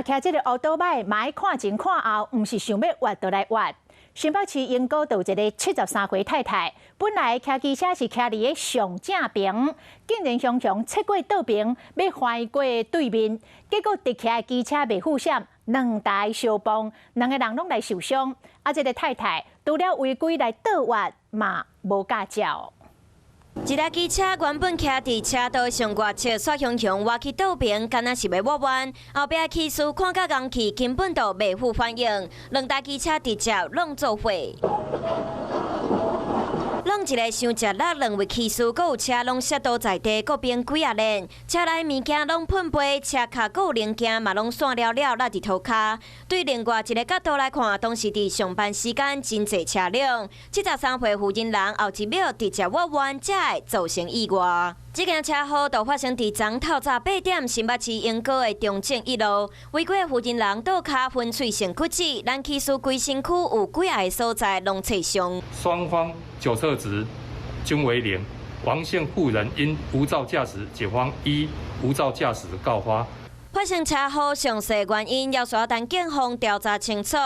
騎這個歐多擺，嘛愛看前看後，毋是想欲倚就來倚。新北市鶯歌就有一个73歲太太，本來騎機車是騎佇个上正爿，竟然雄雄切過倒爿，欲橫過對面，結果直騎的機車袂負險，兩台相碰，兩个人攏來受傷。啊，這个太太除了違規來倒倚，嘛無駕照。一台機車原本徛佇車道上外側，煞雄雄倚去倒爿，敢若是欲倚彎。後壁騎士看甲𠢕去，根本就袂赴反應。兩台機車直接攏做伙。攏一个傷食力，兩位騎士閣有車攏摔倒在地，閣變幾仔輪。車內物件攏噴飛，車殼閣有零件嘛攏散了了，落佇塗跤。對另外一个角度來看，當時佇上班時間真濟車輛，73歲婦人人後一秒直接倚彎，才會造成意外。這件車禍就發生佇昨透早8點，新北市鶯歌的中正一路，違規的婦人人倒跤粉碎性骨折，男騎士規身軀有幾仔个所在攏挫傷。雙方酒測值均為零。王姓婦人因無照駕駛，警方依無照駕駛告發。發生車禍詳細原因，猶煞等警方調查清楚。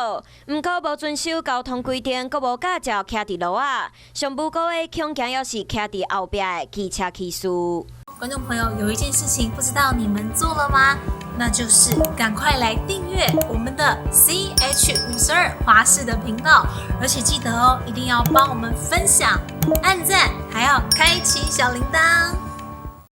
毋過無遵守交通規定，閣無駕照騎佇路仔，上無辜的恐驚猶是騎佇後壁的機車騎士。觀眾朋友，有一件事情不知道你們做了嗎？那就是趕快來訂閱我們的 CH52華視的頻道，而且記得哦，一定要幫我們分享、按讚，還要開啟小鈴鐺。